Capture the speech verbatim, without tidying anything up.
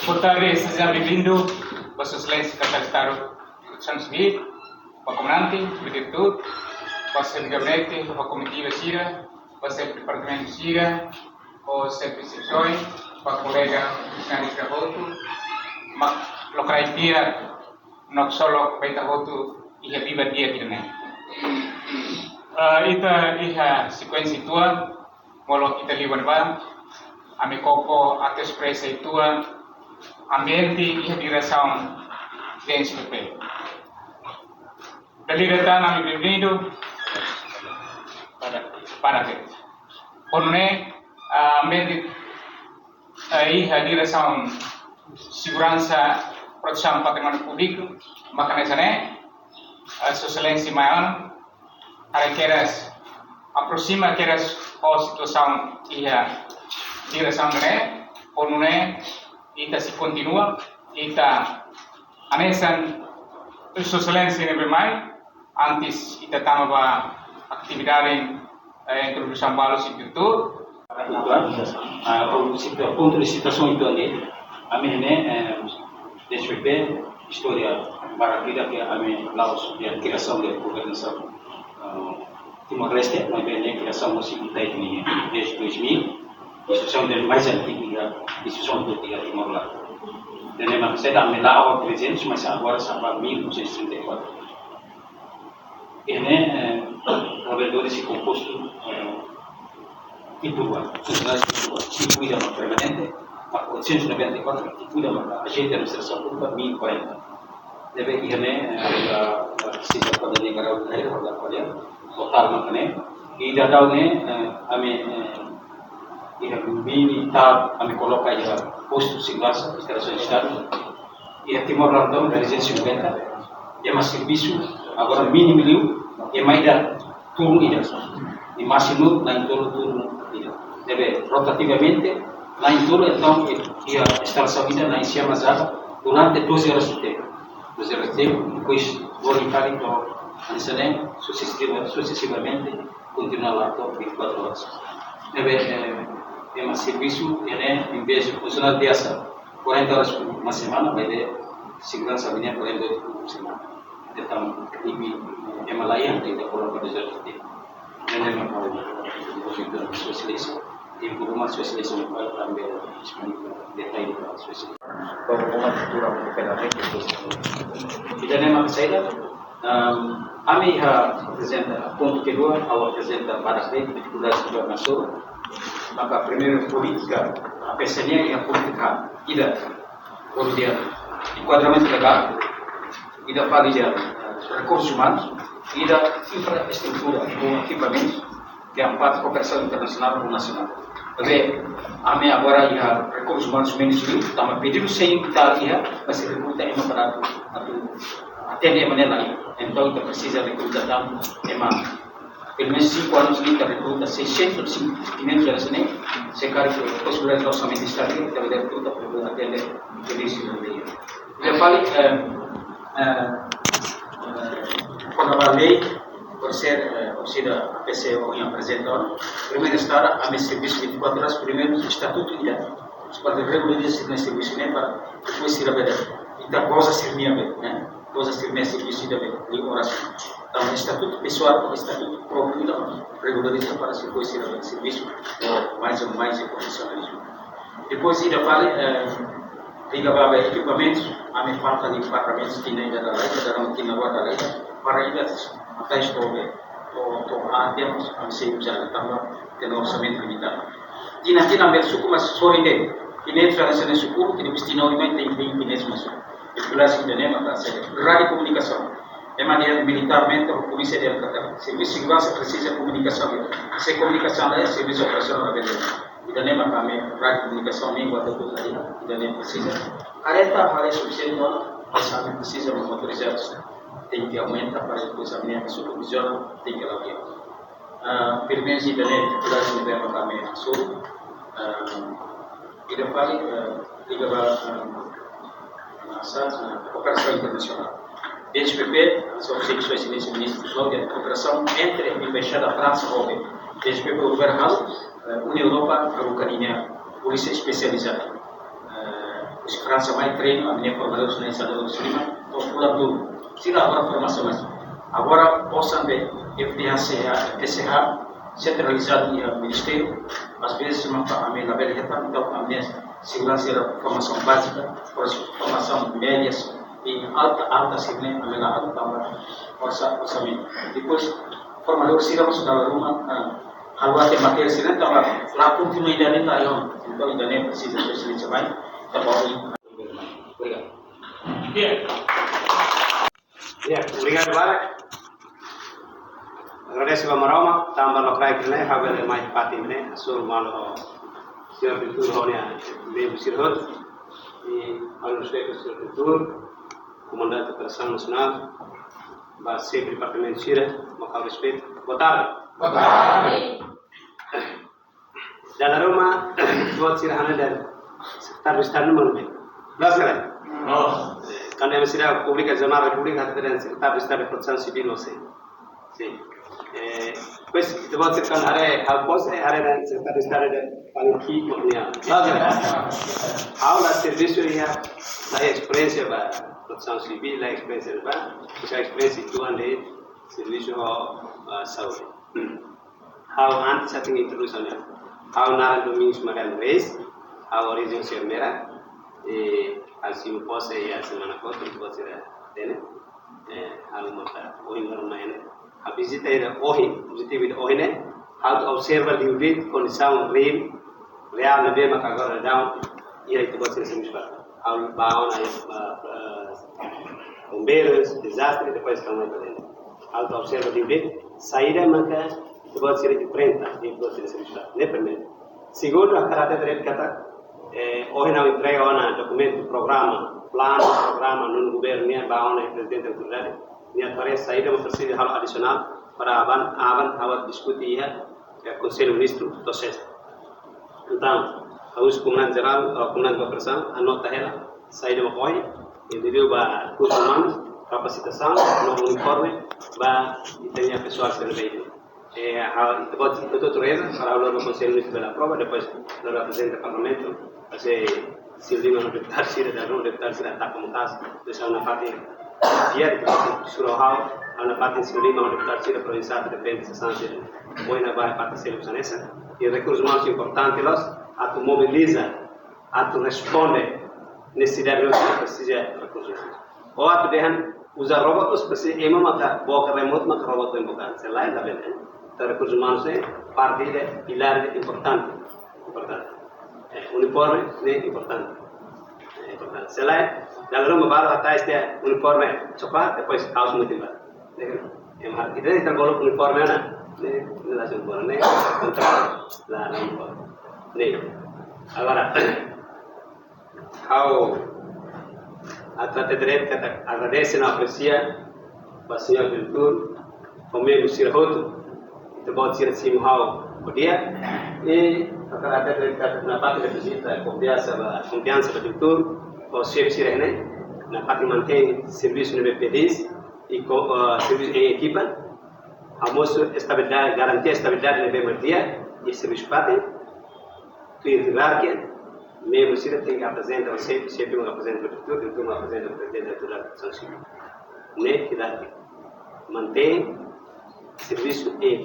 Boa tarde, seja bem-vindo, Vossa Excelência Kapitán Estadu Protesaun Sivíl, ba komandante, ba diretór, ba xefe gabinete, ba komitiva sira, ba xefe departamentu sira, ba xefe seksaun, ba kolega funsionáriu sira hotu, mak lokraik di'ak, no solo ba ita hotu iha biban di'ak ida-ne'e. Ah, ita iha sekuénsia uitoan, molok ita liu ba ne'ebá, ami koko atu espresa uitoan ambiente iha diresaun D N S P P. Dala ida tan ami bem-vindo. Para, para ver. Por ne, ah, ambiente, ah, iha diresaun seguransa protesaun patrimóniu públiku, maka hanesan ne'e, ah, Sua Exelénsia mai ona, haree kedas, aproxima kedas ho situasaun iha diresaun ne'e, ho nune'e ita sei kontinua, ita hanesan Sua Exelénsia ne'ebé mai, antes ita tama ba atividade, eh, introdusaun balu husi diretór. Ah, o situa-, pontu de situasaun uitoan ne'e, ami ne'e, eh, D N S P P, istória barak ida ke ami la'ós iha kriasaun de governasaun, ah, Timor-Leste, maibé ne'e kriasaun husi ita-nia, desde dois mil, instituisaun ida mais antiga, instituisaun polítika Timor-Leste. Ida-ne'e mak saida, ami la'o trezentos, mas agora sa'e ba mil novecentos e trinta e quatro. Ne'e, eh, trabalhadores sei kompostu, eh, tipu rua, funsionáriu tipu rua, tipu ida mak permanente, mak oitocentos e noventa e quatro, tipu ida mak ajente administrasaun públika, mil e quarenta. Ne'ebé iha ne'e, eh, da, da, sisa pada ne'e garau, garau, da, pada, totál mak ne'e. I daudaun ne'e, eh, ami, eh, iha militar, ami koloka iha postu seguransa, instalasaun Estadu. Iha Timor laran tomak trezentos e cinquenta, ema servisu, agora mínimu liu, ema ida turnu ida. I másimu na'in-tolu turnu ida. Ne'ebé, rotativamente, na'in-tolu, entaun, iha instalasaun ida, na'in-sia masada, durante doze horas de tempo. Doze horas de tempo, depois, voluntáriu, entaun, hanesan ne'e, sucessiva-, sucessivamente, kontinua la'o to'o vinte e quatro horas. Ne'ebé, eh, ema servisu, ne'e, em vez de funcionáriu biasa, quarenta horas por uma semana, maibé seguransa ami-nian quarenta horas por semana. Entaun, iha, ema laiha, ita koloka doze horas de tempo. Ne'e mak ha'u, Sua Exelénsia, informa Sua Exelénsia, mak ha'u, tanba disponível detalle ba Sua Exelénsia. Ba uma cultura, um pedaço de cultura. Ida-ne'e mak saida, ehm, ami iha aprezenta, pontu kedua, ha'u aprezenta para se, difikuldade sira hanesan ne'e. Maka primeiru polítika, A P C nian iha polítika, ida, por dia, enkuadramentu legál, ida fali iha, eh, rekursus umanus, ida infraestrutura, ou ekipamentus, ke iha parte kooperasaun internasionál ou nasionál. Maibé, ami agora iha rekursus umanus menus liu, tanba pedidu sei ita iha, mas rekruta ema para atu, atu atende ema ne'e laiha. Entaun, ita presiza rekruta tan ema, pelumenus cinco anos, ita rekruta seiscentos, quinhentos hanesan ne'e, se karik posibilidade orsamentu Estadu, ita bele rekruta para atende servisu ne'e. Ida fali, eh, eh, eh, kona-ba lei, por ser, eh, orsida A P C ohin aprezenta ona, primeiru estar, ami servisu vinte e quatro horas, primeiru estatutu ida. Para regulariza sira-nia servisu ne'e para depois sira bele, ita goza sira-nia be, ne'e? Goza sira-nia servisu ida be, liu oras. Entaun, estatutu pesoál, estatutu própriu, entaun, regulariza para depois sira bele servisu, eh, mais ou mais, eh, profisionalizmu. Depois, ida fali, eh, liga ba ekipamentus, ami falta departamentu, tinan ida dala ida, dala tinan rua dala ida, para ida, até estou bem, to, to, ah, temos, ami sei uza, tanba, tenke orsamentu limitadu. Tinan, tinan, bele suku, mas sorin de'it, quinhentos hanesan ne'e suku, que depois tinan, mas tem, tem quinhentos mais. E por isso, ida-ne'e mak hanesan ne'e, rádiu komunikasaun. Ema ne'e militarmente, ou polísia de Alcatraz. Servisu seguransa presiza komunikasaun. Se komunikasaun laiha, servisu operasionál la bele. Ida-ne'e mak ami rádiu komunikasaun ne'e buat hotu laiha, ida-ne'e presiza. Kareta, haree sufisiente ona, mas ami presiza motorizadus. Tenke aumenta para depois ami-nia supervizaun tenke la'o di'ak. Ah, pelumenus ida-ne'e, difikultade ne'ebé mak ami hasoru. Ah, ida fali, ah, liga ba, ah, hanesan, ah, kooperasaun internasionál. D N S P P, hanesan ohin Sua Exelénsia Ministru, kooperasaun entre Embaixada Fransa ho D N S P P governu, eh, Uniaun Europeia, haruka ninia polísia espesializadu. Eh, Esperansa mai treinu, ami-nia formadór sira ne'e Salvador Silima, to'o fulan dulu. Sira agora formasaun mais. Agora, osan de F T H C H, F T C H, sentralizadu iha ministériu, às vezes, maka ami labele hetan, entaun ami-nia seguransa sira formasaun bázika, formasaun média, i alta, alta sira-ne'e, ami la hetan tanba orsa-, orsamentu. Depois, formadór sira mós dala ruma, ah, halo até matéria sira, tanba la kontinua ida-ne'e, la iha ona. Entaun, ida-ne'e presiza espesialista mai, tanba ohin. Obrigadu. Ya, obrigadu barak. Agradese ba Maromak, tanba lokraik ne'e, ha'u bele mai fatin ne'e, hasoru malu ho señór diretór, ho nia membru sira hotu. I halo respeitu señór diretór, komandante Operasaun Nasionál, ba xefe departamentu sira, maka ha'u respeitu. Boa tarde. Boa tarde. Dala ruma, buat sira hanoin dari Sekretáriu Estadu no manu be. Loos ka lae? Loos. Kuandu ema sira publika Jornál Repúblika, hatete dehan Sekretáriu Estadu Protesaun Sivíl, no sei. Sin. Eh, pois, ita-boot sira kuandu haree ha'u pos, eh, haree dehan Sekretáriu Estadu de Paniki, maksudnya. Loos ka lae? Ha'u la servisu iha, la iha esperiénsia ba Protesaun Sivíl, la iha esperiénsia ba, la iha esperiénsia tuan de servisu ho, ah, saúde. Ha'u antes ha'u tenke introdús ha'u-nia. Ha'u naran Domingos Mariano Reis, ha'u orijen Sermera, i ha'u simu pose iha semana kotuk, buat sira hatene. Eh, ha'u maka ohin loron mai ne'e. Ha'u vizita ida ohin, objetivu ida ohin ne'e, ha'u atu observa liuliu kondisaun reál, reál ne'ebé maka agora daudaun iha ita-boot sira servisu ba. Ha'u bá ona iha, eh, eh, bombeirus, dezastre, depois ha'u mai ba dentru. Ha'u atu observa liuliu, saida maka ita-boot sira enfrenta, ita-boot sira servisu ba. Ne'e primeiru. Segundu, ha'u hakarak hatete katak, eh, ohin ha'u entrega ona dokumentu programa, planu programa, nonu governu nian ba ona prezidente autoridade. Nia atu haree saida mak presiza halo adisionál para aban, aban ha'u atu diskute iha, eh, Konsellu Ministru, to'o sesta. Entaun, ha'u husu Komandante Jerál, eh, Komandante Operasaun, anota hela, saida mak ohin, i liuliu ba rekursus umanus, kapasitasaun, no uniforme, ba ita-nia pesoál sira ne'ebé. Eh, ha'u, ita-boot, ita hotu reza, para ha'u lori ba Konsellu Ministru bele aprova, depois lori aprezenta Parlamentu, ase siu-liman ho deputadu sira, dala ruma deputadu sira ataka mós, depois ha'u nafatin, dia depois sura ha'u, ha'u nafatin siu-liman ho deputadu sira, para oinsá atu defende sasán sira. Boina ba parte seluk hanesan. I rekursus umanus importante loos, atu mobiliza, atu responde nesesidade ne'ebé presiza rekursus. Ou atu dehan uza robot, ou presiza ema maka book remote maka robot book. Se lae labele. Entaun rekursus umanus ne'e parte de pilár importante. Importante. Eh, uniforme ne'e importante. Eh, importante. Se lae, dala ruma balu hatais tiha uniforme, coba, depois kaos mutin ba. Ne'e, ema, ita, ita bolu uniforme ona. Ne'e, ne'e langsung bolu, ne'e, kontra, la, la uniforme. Ne'e. Agora, ha'u atu hatete diretu katak agradese no apresia ba señór diretór, ho membru sira hotu, ita-boot sira simu ha'u ho di'ak, i hakarak hatete katak nafatin dehan vizita konfiansa ba, konfiansa ba diretór, ho xefe sira ne'e, nafatin mantein servisu ne'ebé pedís, i ko, eh, servisu em ekipa, ha'u mosu estabilidade, garantia estabilidade ne'ebé mak di'ak, i servisu fatin, tuir hierarkia, membru sira tenke aprezenta ba xefe, xefe mak aprezenta ba diretór, diretór mak aprezenta ba prezidente autoridade protesaun sivil. Ne'e hierarkia. Mantein servisu em.